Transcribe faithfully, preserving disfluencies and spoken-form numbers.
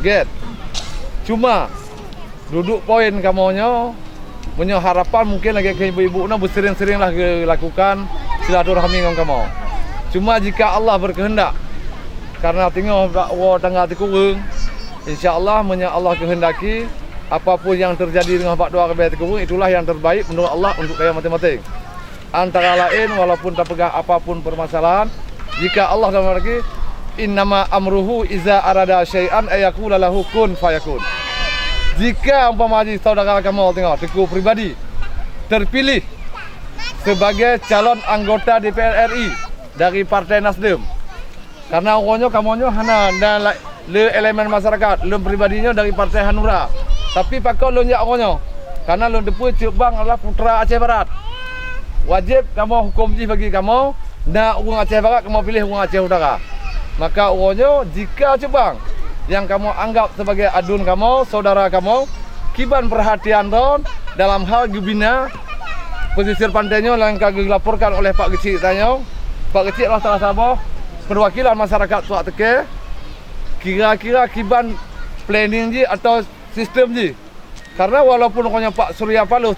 Gét. Cuma, duduek poin kamoe nyoe, meunyoe harapan mungkin lagée keu ibu-ibu nyoe beusiring-siringlah geuh lakukan silaturahmi ngon kamoe. Cuma jika Allah berkehendak, karena teungoh bak uroe tangga teukureueng, insya Allah meunyoe Allah kehendaki, apapun yang terjadi teungoh bak dua ribée teukureueng, itulah yang terbaik menurut Allah untuk kayée mating-mating. Antara laén, walaupun tapeugah apapun permasalahan, jika Allah dalam lagi, "Innama amruhu iza arada syai'an ayakula lahu kun fayakun." Jika umpama jih saudara kamoe teungoh Teuku Pribadi terpilih sebagai calon anggota D P R R I dari Partai Nasdem, karena uroe nyoe kamoe nyoe hana na la-, le elemen masyarakat, lôn pribadi nyoe dari Partai Hanura. Tapi pakon lôn jak uroe nyoe? Karena lôn teupeue Cut Bang adalah putra Aceh Barat. Wajéb kamoe huköm jih bagi kamoe, na ureuëng Aceh Barat kamoe piléh ureuëng Aceh Utara. Maka uroe nyoe jika Cut Bang nyang kamoe anggap sebagai aduen kamoe, saudara kamoe, kiban perhatian droen dalam hal geubina pesisir pantai nyoe nyang ka geulaporkan oleh Pak Geuchik tanyoe. Pak Geuchik adalah salah saboh perwakilan masyarakat Tuak Teukée. Kira-kira kiban planning jih atau sistem jih. Karena walaupun uroe nyoe Pak Surya Paloh